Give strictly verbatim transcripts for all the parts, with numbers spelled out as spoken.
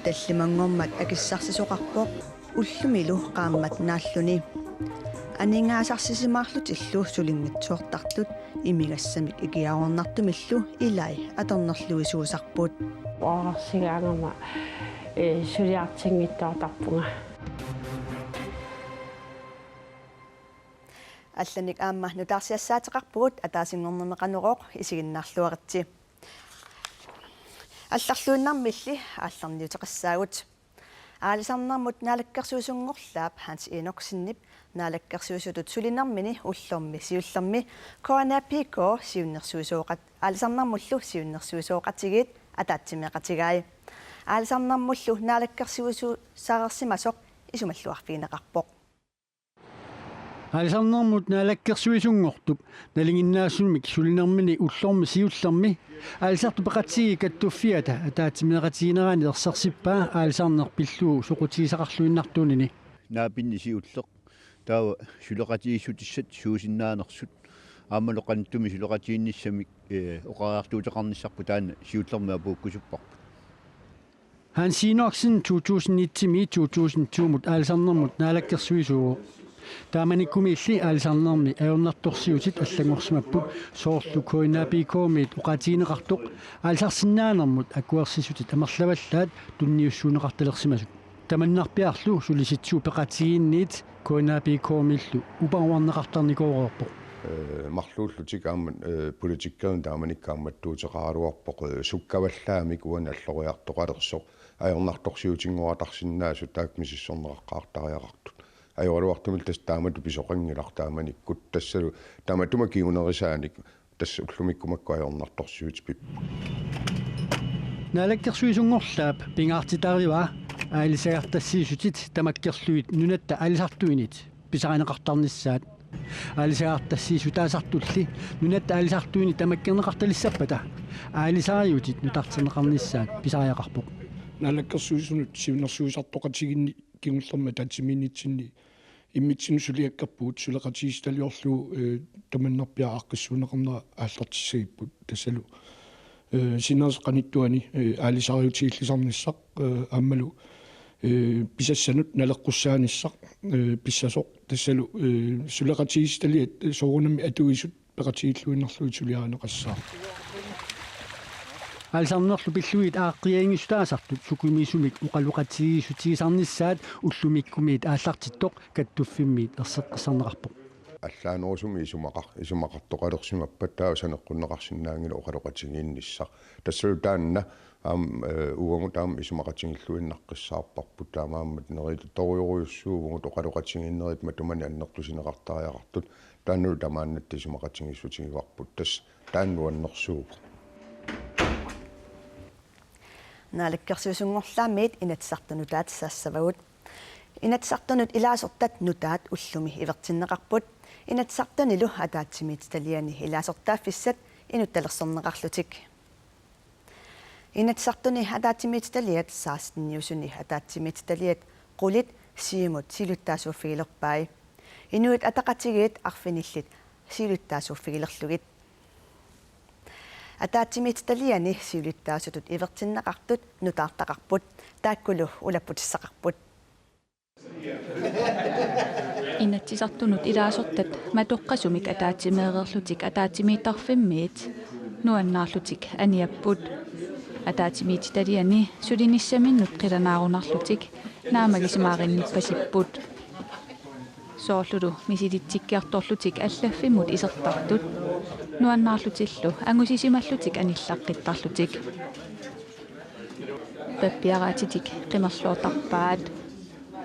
Tallimanngormat akissarsisoqarpoq ullumilu qaammat naalluni. Aningaasarsisimaarlutillu sulinngitsoortartut imigassamik ikiaroornartumillu ilai atornerluisuusarput. Oqarsigaangama, ee, suliartinngitsoortarpunga. Allanik aamma nutaarsiassaateqarpugut, ataasinngornermi Qanorooq, isiginnaarluaritsi. Allarluinnarmilli aallarniuteqassaagut. Aalisarnermut naalakkersuisunngorlaap Hans Enoksenip naalakkersuisutut sulinermini ullormi siullermi K N A P K siunnersuisooqat-, aalisarnermullu siunnersuisooqatigiit ataatsimeeqatigai. Aalisarnermullu naalakkersuisuusareersimasoq isumalluarfigineqarpoq. Aalisarnermut naalakkersuisunngortup nalinginnaasumik sulinermini ullormi siullermi aalisartut peqatigiit kattuffiata ataatsimeeqatiginerani ersersippaa aalisarneq pillugu soqutigisaqarluinnartunini. Naapinni siulleq taava suleqatigiissutissat suusinnaanersut aammalu qanittumi suleqatigiinnissamik, ee, oqariartuuteqarnissarput taanna siullermi apuukkusupparput. Hans Enoksen to tusind et-imi to tusind to-mut aalisarnermut naalakkersuisuuvoq. Taamanikkumiilli aalisarnermi ajornartorsiutit allanngorsimapput, soorlu K N A P K-miit oqaatigineqartoq aalisarsinnaanermut akuersissutit amerlavallaat tunniussuunneqartalersimasut. Tamannarpiarlu Sulisitsisut Peqatigiinniit K N A P K-miillu uparuarneqartarnikooreerpoq. Ee, marluullutik aamma, ee, politikkerinik taamanikkut kaammattuuteqaraluarpoq, ee, sukkavallaamik uani alloriartoqalersoq, ajornartorsiutinngoratarsinnaasut taakku misissorneqaqqaartariaqartut. Ajoraluartumillu tassa taamatut pisoqanngilaq taamanikkut, tassalu tamatuma kingunerisaanik tassa ullumikkut makku ajornartorsiutit pipput. Naalakkersuisunngorlaap pingaartitarivaa aalisagartassiissutit tamakkerlugit nunatta aalisartuinit pisarineqartarnissaat. Aalisagartassiissutaasartulli nunatta aalisartuinit tamakkerneqartalissappata aalisariutit nutarterneqarnissaat pisariaqarpoq. Naalakkersuisunut siunnersuisartoqatigiinni kingullermi ataatsimiinnitsinni immitsinnut suliakkerpugut, suleqatigiissitaliorlugu, ee, tamannarpiaq aaqqissuunneqarnera aallartissagipput. Tassalu, ee, sinerissap qanittuani, ee, aalisariutigillisarnissaq, ee, aammalu, ee, pisassanut naleqqussaanissaq, ee, pissasoq. Tassalu, ee, suleqatigiissitaliat, ee, soorunami atuisut peqatigiilluinnarlugit suliarineqassaaq. Aalisarnerlu pillugit aaqqiaginngisutaasartut sukumiisumik oqaloqatigiissutigisarnissaat ullumikkumiit aallartittoq kattuffimmiit erseqqissarneqarpoq. Allaanerusumik isumaqar-, isumaqartoqalersimappat taava saneqqunneqarsinnaanngilaq oqaloqatigiinnissaq. Tassalu taanna aamma, ee, uagut aamma isumaqatigiilluinnaqqissaarparput, taamaammat neriittorujorujussuuvugut oqaloqatigiinnerit matumani annertusineqartariaqartut, taannalu tamaannatta isumaqatigiissutigivarput, tassa taanna nuannersuuvoq. Naalakkersuisunngorlaammiit Inatsisartut nutaat saassavagut. Inatsisartunut ilaasortat nutaat ullumi ivertinneqarput, Inatsisartunilu ataatsimiititaliani ilaasortaaffissat inuttalersorneqarlutik. Inatsisartuni ataatsimiititaliat seksteniusuni ataatsimiititaliat qulit Siumut siulittaasuuffigilerpai. Inuit Ataqatigiit arfinillit siulittaasuuffigilerlugit. Ataatsimiititaliani siulittaasutut ivertinneqartut nutaartaqarput, taakkulu ulapputissaqarput. Inatsisartunut ilaasortat matoqqasumik ataatsimeereerlutik ataatsimiittarfimmiit nuannaarlutik aniapput. Ataatsimiititaliani sulinissaminnut qilanaarunarlutik naammagisimaarinnippasipput. Soorlulu misilitsikkiartorlutik allaffimmut isertartut, nuannaarlutillu angusisimallutik anillaqqittarlutik. Pappiaraatitik qimerloortarpaat.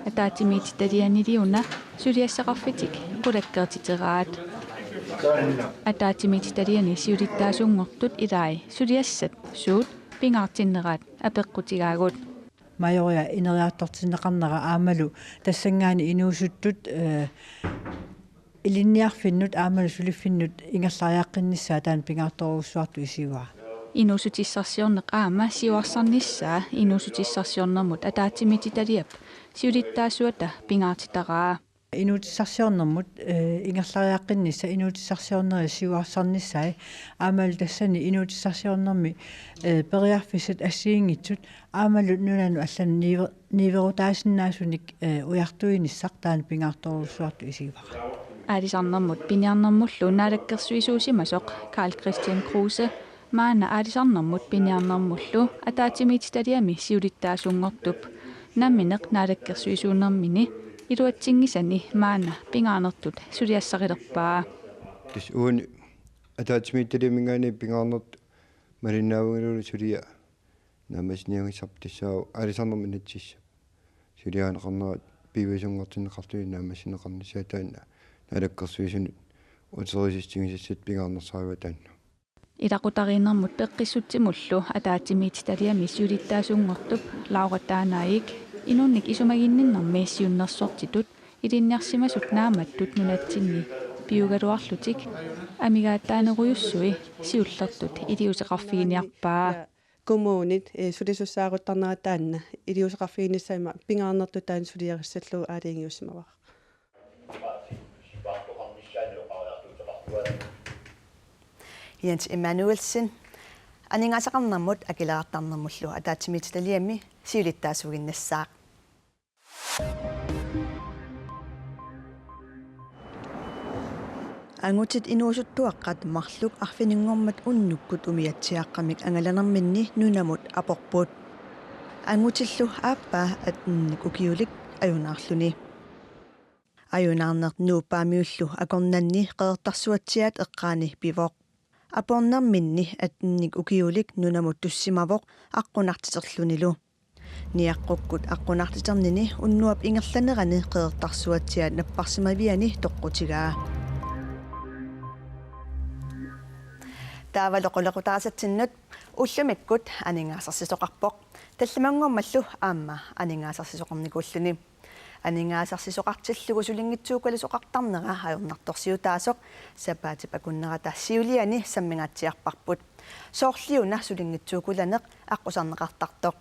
Ataatsimiititalianiliuna suliassaqarfitik qulakkeertiteraat. Ataatsimiititaliani siulittaasunngortut ilai suliassat suut pingaartinneraat apeqqutigaagut. Majoria ineriartortinneqarnera aammalu tassanngaanniit inuusuttut, ee, ilinniarfinnut aammalu suliffinnut ingerlariaqqinnissaa taanna pingaartorujussuartut isigaara. Inuussutissarsiorneq aamma siuarsarnissaa inuussutissarsiornermut ataatsimiititaliap siulittaasuata pingaartitaraa. Inuutissarsiornermut, eh, ingerlariaqqinnissaq inuutissarsiornerit siuarsarnissaat aammalu tassani inuutissarsiornermi, eh, periarfissat assigiinngitsut aammalu nunanut allanut niuer-, niuerutaasinnaasunik, eh, ujartuinissaq taanna pingaartorujussuartut isigivara. Aalisarnermut piniarnermullu naalakkersuisuusimasoq Karl-Kristian Kruse maanna aalisarnermut piniarnermullu ataatsimiititaliami siulittaasunngortup nammineq naalakkersuisuunermini iluatsinngisani maanna pingaarnertut suliassarilerpaa. Tassa uani ataatsimiititaliaminngaanniit pingaarnertut malinnaavigalugu suliaq naammassiniarnissarput tassaavoq aalisarnermut inatsisissap suliarineqarnera piviusunngortinneqarluni naammassineqarnissaa, taanna naalakkersuisunut uterisitsigisassat pingaarnersaarivaat taanna. Ilaqutariinnermut peqqissutsimullu ataatsimiititaliami siulittaasunngortup Laura Taanaik inunnik isumaginninnermi siunnersortitut ilinniarsimasut naammattut nunatsinni piugaluarlutik amigaataanerujussui siullertut iliuuseqarfiginiarpaa. Kommunit, eh, sulisussaaruttarnera taanna iliuuseqarfiginissaanut pingaarnertut taanna suliarissallugu aalajangiussimavara. Jens Emanuelsen aningaasaqarnermut akileraartarnermullu ataatsimiititaliami siulittaasuuginnassaaq. Angutit inuusuttuaqqat marluk arfininngormat unnukkut umiatsiaaqqamik angalanerminni nunamut aporput. Angutillu aappaa attennik ukiulik ajunaarluni. Ajunaarneq Nuup Paamiullu akornanni Qeqertarsuatsiaat eqqaani pivoq. Apornerminni attennik ukiulik nunamut tussimavoq aqqunartiterlunilu. Niaqqukkut aqqunartiternini unnuap ingerlanerani Qeqertarsuatsiaat napparsimaviani toqqutigaa. Taavalu qulequtaasatsinnut ullumikkut aningaasarsisoqarpoq. Tallimanngormallu aamma aningaasarsisoqarnikuulluni. Aningaasarsisoqartillugu sulinngitsuukulaasoqartarnera ajornartorsiutaasoq sapaatip akunnerata siuliani sammingaatsiarparput. Soorliuna sulinngitsuukulaneq aqqusarneqartartoq.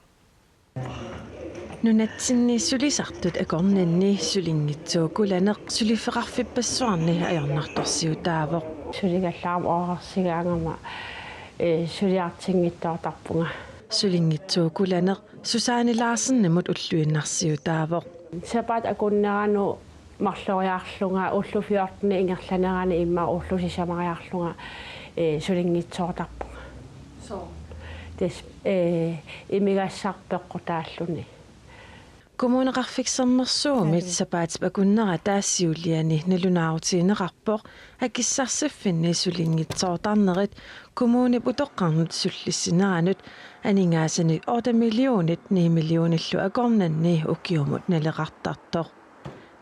Nunatsinni sulisartut akornanni sulinngitsuukulaneq suliffeqarfippassuarni ajornartorsiutaavoq. Suligallarama oqarsigaangama, eh, suliartinngitsoortarpunga. Sulinngitsuukulaneq Susanne Larsenimut ulluinnarsiutaavoq. Sapaatip akunneranut marloriarlunga ulloq fjorten ingerlanerani immaqa ulloq sisamariarlunga, eh, sulinngitsoortarpunga. Soo. Tassa, eh, imigassaq peqqutaalluni. Kommuneqarfik Sermersuumit sapaatip akunnerata siuliani nalunaarutigineqarpoq akissarsiffinni sulinngitsoortarnerit kommunip utoqqarnut sullissineranut aningaasanik otte millionit ni millionillu akornanni ukiumut naleqartartoq.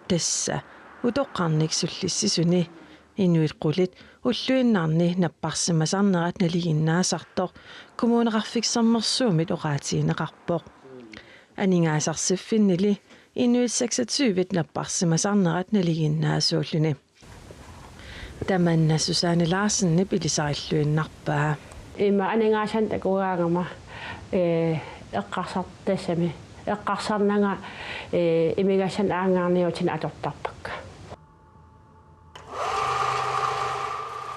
Tassa utoqqarnik sullissisuni inuit qulit ulluinnarni napparsimasarnerat nalinginnaasartoq Kommuneqarfik Sermersuumit oqaatigineqarpoq. Aningaasarsiorfinnili inuit seksogtyve napparsimasarnerat nalinginnaasuulluni. Tamanna Susanne Larsenip ilisarilluinnarpaa. Ima aningaasanik takugaangama, eh, eqqarsartassami. Eqqarsarnanga, eh, imigassanik aanngaarniutinik atortarpakka.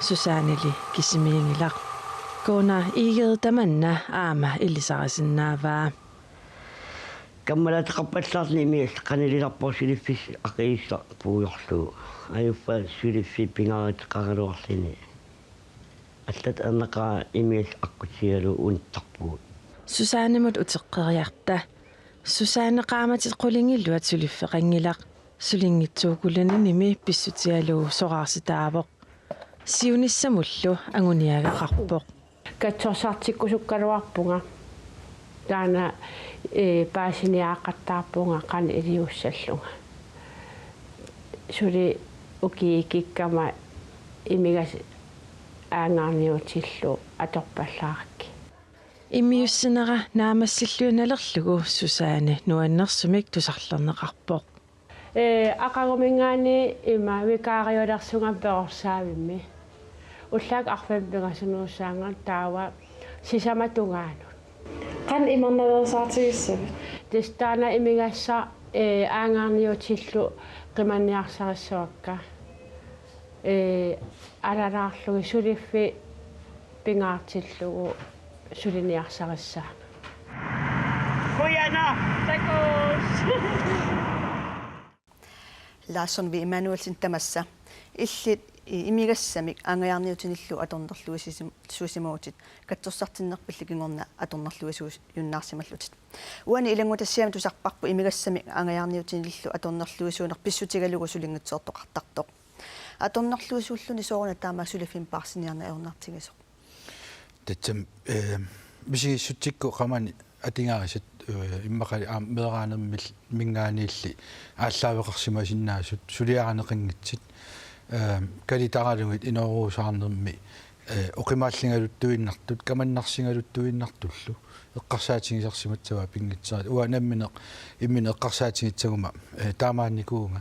Susanneli kisimiinngilaq. Gunnar Egede tamanna aamma ilisarisinnaavaa. Kammalaateqarpallaarluni imigassaq qanililerpoq suliffissaq aqiissaq puigorlugu. Ajuffa suliffiup pingaaruteqaraluarluni. Allatut ajornaqaaq imigassaq aqqutigalugu unittarpugut. Susannemut uteqqeriarta. Susanne qaammatit qulingiluat suliffeqanngilaq. Sulinngitsuukulaninimi pissutigalugu soraarsitaavoq. Siunissamullu anguniagaqarpoq. Katsorsartikkusukkaluarpunga. Taanna, eh, paasiniaaqattaarpunga qanoq iliussallunga. Suli ukiut kikkama imigassaq aanngaarniutillu atorpallaarakkit. Immiussinera naammassilluinnalerlugu Susanne nuannersumik tusarlerneqarpoq. Eh, aqaguminngaanniit ima vikaariulersunga perorsaavimmi. Ullaakkut arfineq-pingasunut nuussaanga taava sisamat tungaanut. Qanoq imernaveersaartigissavit? Tassa taanna imigassaq, eh, aanngaarniutillu Qimanniarsarissavakka, ee, alalaarlugit suliffiit pingaartillugu suliniarsarissaanga. Qujanaq. Takuss. Larsson V. Emanuelsen tamassa. Illit i-, imigassamik angajarniutinillu atornerluisuusim-, suusimavutit katsorsartinnerpilli kingorna atornerluisuujunnaarsimallutit. Uani ilanngutassiami tusarparput imigassamik angajarniutinillu atornerluisuuneq pissutigalugu sulinngitsoortoqartartoq. Atornerluisuulluni sooruna taama suliffimmi paarsiniarneq ajornartigisoq? Tassami, eh, misigissutsikkut qamani atugarisat, eh, immaqali aamma meeraanermil-, minngaanniilli aallaaveqarsimasinnaasut suliarineqanngitsut, eh, kalitaralugit inooriusaarnermi, eh, oqimaalligaluttuinnartut, kamannarsigaluttuinnartullu eqqarsaatigisarsimassavaat pinngitsoorata. Uanga nammineq imminut eqqarsaatigissaguma, eh, taamaannikuuvunga,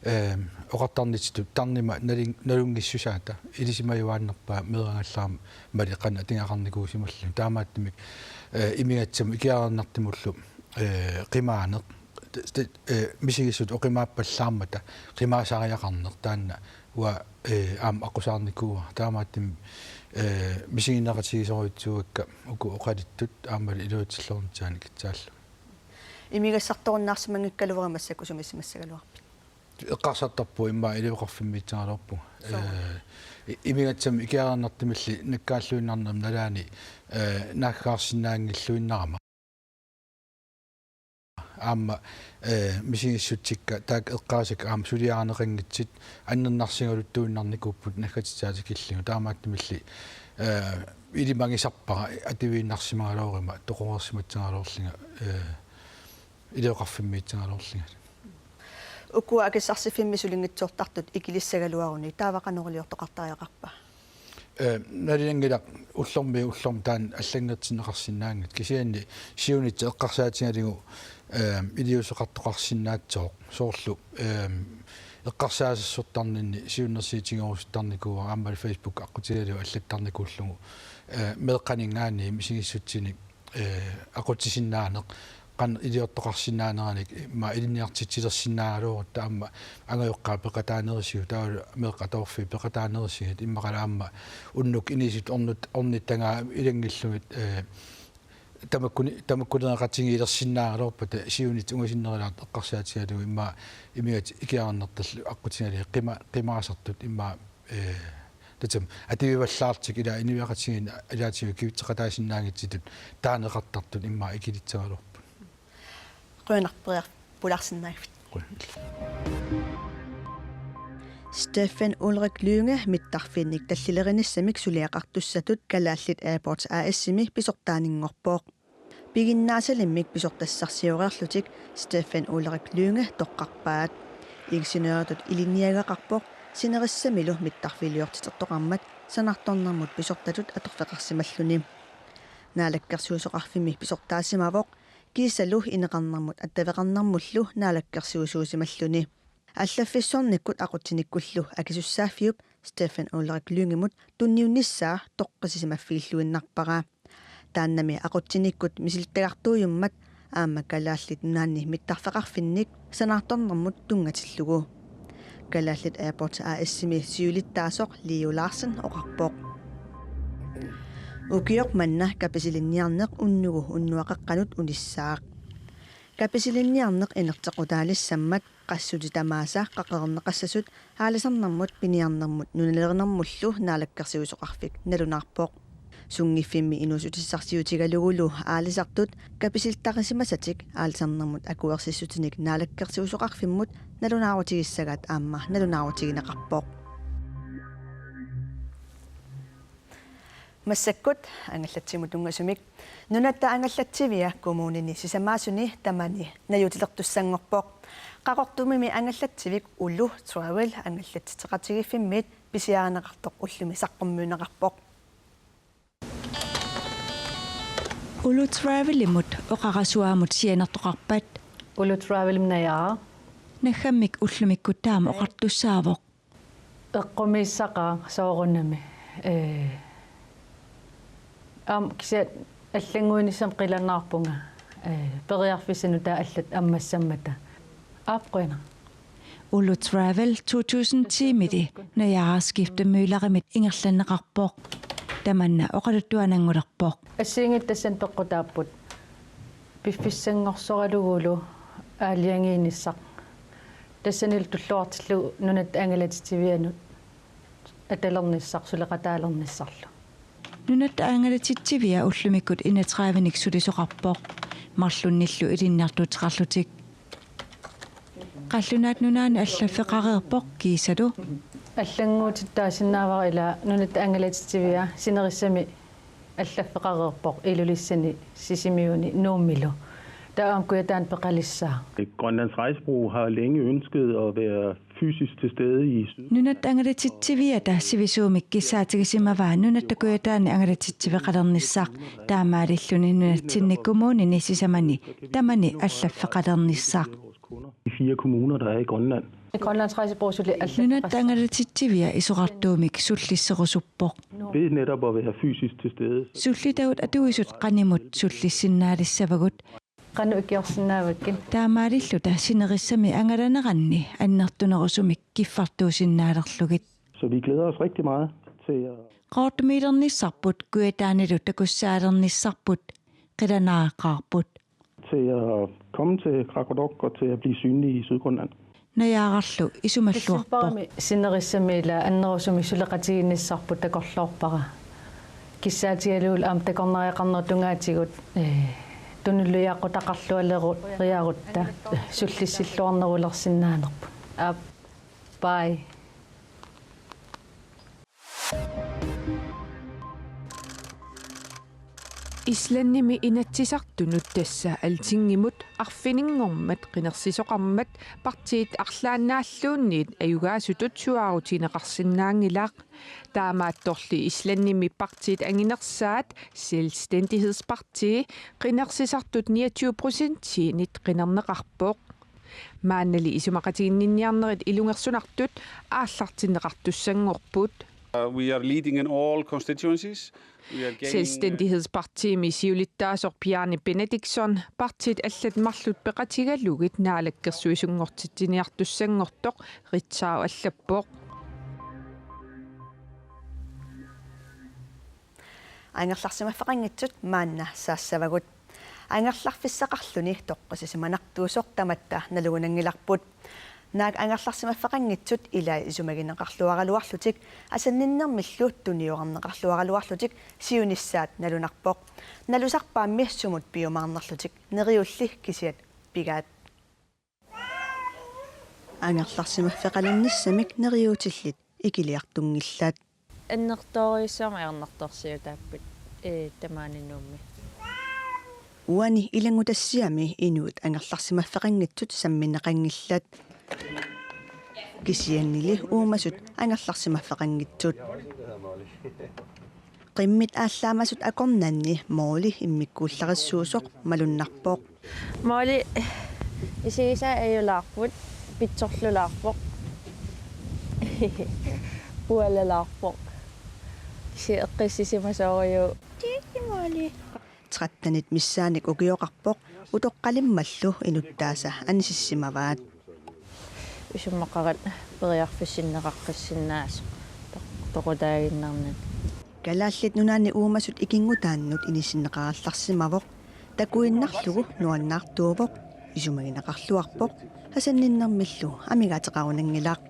eh, oqartarnitsitut tarnima nalin-, nalunngissusaata ilisimajuaannarpaa meeraagallarama mali qanoq atugaqarnikuusimalluni. Taamaattumik, eh, imigassamut ikiareernartumullu, eh, qimaaneq, t-, t-, eh, misigissutsit oqimaappallaarmata qimaasariaqarneq taanna uanga, eh, aamma aqqusaarnikuuara. Taamaattumik, eh, misiginneqatigisorujussuuakka uku oqaluttut aammali iluatsilluarnissaannik ikitsaallugit. Imigassartorunnaarsimanngikkaluarpit massakkut sumisimassagaluarpit? Eqqarsartarpunga immaqa ilioqarfimmiittugaluarpunga. Suu. Eh, i-, imigassamik ikiareernartumilli nakkaalluinnarnerma nalaani, eh, naaggaarsinnaanngilluinnarama. Aamma, eh, misigissutsikka taakku eqqaasakka aamma suliarineqanngitsut annernarsigaluttuinnarnikuupput naggatitsaat tikillugu. Taamaattumilli, eh, ilimagisarpara atuiinnarsimagaluaruma toqoreersimassagaluarlunga, eh, ilioqarfimmiittugaluarlunga. Ukua akissarsiffimmi sulinngitsoortartut ikilissagaluarunik taava qanoq iliortoqartariaqarpa? Eh, nalinanngilaq ullormiit ullormut taanna allanngortinneqarsinnaanngitsoq, kisianni siunissaq eqqarsaatigalugu, eh, iliuuseqartoqarsinnaassooq, soorlu, eh, eqqarsaassasortarninni siunnersuutigerusuttarnikuuara, aammalu Facebook aqqutigalugu allattarnikuullugu, eh, meeqqaninngaanniit misigissutsinik, eh, aqutsisinnaaneq, qanoq iliortoqarsinnaaneranik, immaqa ilinniartitsilersinnaagaluarutta aamma angajoqqaat peqataanerisigut, taavalu meeqqat atuarfiit peqataanerisigut, immaqalu aamma unnuk inuusuttup ornut-, ornittagaa ilanngillugit, eh, tamakkuni-, tamakkuneqatigiilersinnaagaluarpata siunissaq ungasinnerulaartoq eqqarsaatigalugu immaqa imigassat ikiareernartallu aqqutigalugit qima-, qimaasartut immaqa, eh, tassami atuivallaartut ilaa inuiaqatigiinni ilaatigut kivitseqataasinnaanngitsutut taaneqartartut immaqa ikilissagaluarput. Qujanaq periarfissaq pulaarsinnaagavit. Qujanaq. Steffen Ulrik Lynge mittarfiinnik tallilerinissamik suliaqartussatut Kalaallit Airports A/S-imi pisortaaninngorpoq. Piginnaasalimmik pisortassarsioreerlutik Steffen Ulrik Lynge toqqarpaat. Ingeniøritut ilinniagaqarpoq sinerissamilu mittarfiliortitertoqarmat sanaartornermut pisortatut atorfeqarsimalluni. Naalakkersuisoqarfimmi pisortaasimavoq, kiisalu ineqarnermut attaveqarnermullu naalakkersuisuusimalluni. Allaffissornikkut aqutsinikkullu akisussaaffiup Steffen Ulrik Lyngemut tunniunnissaa toqqissisimaffigilluinnarpara. Taannami aqutsinikkut misilittagartuujummat aamma Kalaallit Nunaanni mittarfeqarfinnik sanaartornermut tunngatillugu. Kalaallit Airports A/S-imi siulittaasoq Leo Larsen oqarpoq. Ukioq manna Kapisilinniarneq unnugu unnuaqaqqanut unissaaq. Kapisilinniarneq inerteqqutaalissammat qassutit tamaasa qaqerneqassasut aalisarnermut, piniarnermut nunalerinermullu naalakkersuisoqarfik nalunaarpoq. Sunngiffimmi inuussutissarsiutigalugulu aalisartut kapisilittarisimasatik aalisarnermut akuersissutinik naalakkersuisoqarfimmut nalunaarutigissagaat aamma nalunaarutigineqarpoq. Massakkut angallatsimut tunngasumik. Nunatta angallatsivia kommunini sisamaasuni tamani najuutilertussanngorpoq. Qaqortumimi angallatsivik Ulu Travel angallatsitseqatigiiffimmiit pisiarineqartoq ullumi saqqummiunneqarpoq. Ulu Travelimut oqarasuaamut sianertoqarpat? Ulu Travelimik najaa. Naggammik ullumikkut taama oqartussaavoq. Eqqumiissaqaaq soorunami. Ee, aamma kisianni allannguinissamut qilanaarpunga. Ee, periarfissat nutaat allat ammassammata. Aap, qujanaq. Ulu Travel to tusind ti-mili Najaaraq Skiftemøllerimit ingerlanneqarpoq. Tamanna oqaluttuananngulerpoq. Assigiinngitsut tassani peqqutaapput. Piffissanngorsoralugulu aalajangiinissaq. Tassanilu tulluartillugu Nunatta Angalatitsivianut atalernissaq, suleqataalernissarlu. Nunatta Angalatitsiviat ullumikkut enogtredivenik sulisoqarpoq, marlunnillu ilinniartuuteqarlutik. Qallunaat Nunaanni allaffeqareerpoq kiisalu. Allannguutit taasinnaavara ila Nunatta Angalatitsiviat sinerissami allaffeqareerpoq Ilulissani, Sisimiuni, Nuummilu. Taava aamma Kujataani peqalissaaq. Grønlands Rejsebureau har længe ønsket at være fysisk til stede i Syd. Nunatta Angalatitsiviata sivisuumik kissaatigisimavaa Nunatta Kujataani angalatitsiveqalernissaq, taamaalilluni nunatsinni kommunini sisamani tamani allaffeqalernissaq. De fire kommuner, der er i Grønland. Grønlands Rejsebureau suli allaffeqassaaq. Nunatta Angalatitsiviat isorartuumik sullisserusuppoq. Ved netop at være fysisk til stede. Sullitagut atuisut qanimut sullissinnaalissavarput. Qanoq ikiorsinnaavakkit? Taamaalilluta sinerissami angalaneranni annertunerusumik kiffartuusinnaalerlugit. Så vi glæder os rigtig meget til at Qaqortumiilernissarput, Kujataanilu takussaalernissarput, qilanaaqaarput. Til at komme til Qaqortoq og til at blive synlige i Sydgrønland. Najaararlu isumalluarpoq. Kissipparami sinerissami ila annerusumik suleqatigiinnissarput takorloorpara. Kissaatigalugu aamma takornariaqarnerup tungaatigut, eh, tunuliaqutaqarlualeriarutta sullissilluarnerulersinnaanerput. Aap, bye. Islandimi Inatsisartunut, tassa Altingimut, arfininngormat qinersisoqarmat partiit arlaannaalluunniit ajugaasutut suaarutigineqarsinnaanngilaq. Taamaattorli Islandimi partiit anginersaat Selvstændighedsparti qinersisartut niogtyve procentiinit qinerneqarpoq. Maannali isumaqatiginninniarnerit ilungersunartut aallartinneqartussanngorput. Uh, we are leading in all constituencies. We are gaining, uh, Selvstændighedspartiimi siulittaasoq Bjarni Benediktsson partiit allat marluk peqatigalugit naalakkersuisunngortitsinniartussanngortoq Ritzau allappoq. Angerlarsimaffeqanngitsut maanna saassavagut. Angerlarfissaqarluni toqqissisimanartuusoq tamatta nalugunanngilarput. Naak angerlarsimaffeqanngitsut ilaat isumagineqarluaraluarlutik asanninnermillu tuniorarneqarluaraluarlutik siunissaat nalunarpoq. Nalusarpaammi sumut piumaarnerlutik neriulli kisiat pigaat. Angerlarsimaffeqalernissamik neriuutillit ikiliartunngillat. Annertoorujussuarmik ajornartorsiutaapput, ee, tamaani Nuummi. Uani ilanngutassiami inuit angerlarsimaffeqanngitsut sammineqanngillat. Kisiannili uumasut angerlarsimaffeqanngitsut. Qimmit aallaamasut akornanni Molly immikkuullarissuusoq malunnarpoq. Molly, isigisai ajulaarput, pitsorlulaarpoq. Pualalaarpoq. Kisianni eqqissisimasoorujuk. Tiki Molly. Trettenit missaannik ukioqarpoq, utoqqalimmallu inuttaasa anisissimavaat. Isumaqaratta periarfissinneqaqqissinnaasoq toq-, toqutaaginnarnani. Kalaallit Nunaanni uumasut ikinngutaannut inissinneqarallarsimavoq, takuinnarlugu nuannaartuuvoq, isumagineqarluarpoq, asanninnermillu amigaateqarunanngilaq.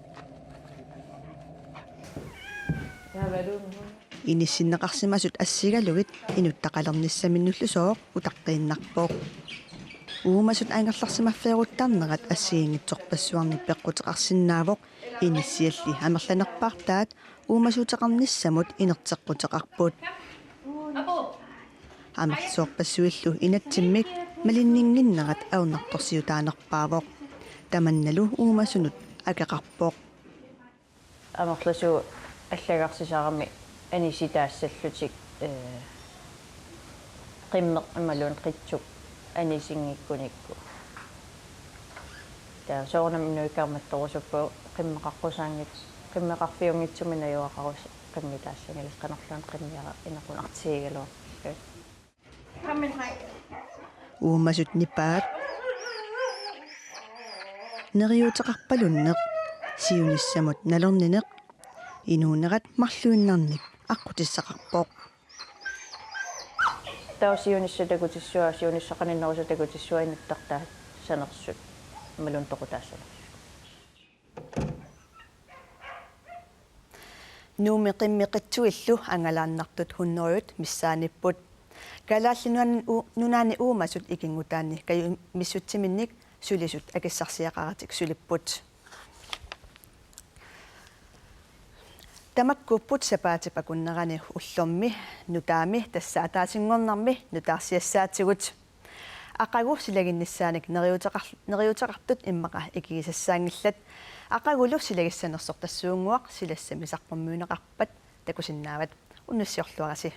Inissinneqarsimasut assigalugit inuttaqalernissaminnullusooq utaqqiinnarpoq. Uumasut angerlarsimaffeeruttarnerat assigiinngitsorpassuarnik peqquteqarsinnaavoq, inissialli amerlanerpaartaat uumasuuteqarnissamut inerteqquteqarput. Amerlasoorpassuillu inatsimmik malinninnginnerat ajornartorsiutaanerpaavoq. Tamannalu uumasunut akeqarpoq. Amerlasuut allagarsisarami anisitaassallutik, ee, qimmeq imaluunniit qitsuk anisinngikkunikku. Taava soorunami inuit kaammattorusuppagut qimmeqaqqusaanngits-, qimmeqarfiunngitsumik najugaqarus qimmitaassanngilaq, qanorluunniit qimmiara inequnartigigaluarput. Uumasut nipaat. Neriuuteqarpalunneq siunissamut nalornineq inuunerat marluinnarnik aqqutissaqarpoq. Taava siunissaq takutissua, siunissaq qaninnerusaq takutissua inuttartaa sanersut. Imaluunniit toqutaassanersut. Nuummi qimmit qitsuillu angalaannartut hundredet missaaniipput. Kalaallit Nunaanni u-, Nunaanni uumasut ikinngutaanni kajumissutsiminnik sulisut akissarsiaqaratik sulipput. Tamakkuupput sapaatip akunnerani ullormi nutaami, tassa ataasinngornermi, nutaarsiassaatigut. Aqagu silaginnissaanik neriuuteqar-, neriuuteqartut immaqa ikigisassaanngillat. Aqagulu silagissanersortassuunnguaq silassami saqqummiunneqarpat takusinnaavat. Unnussiorluarisi.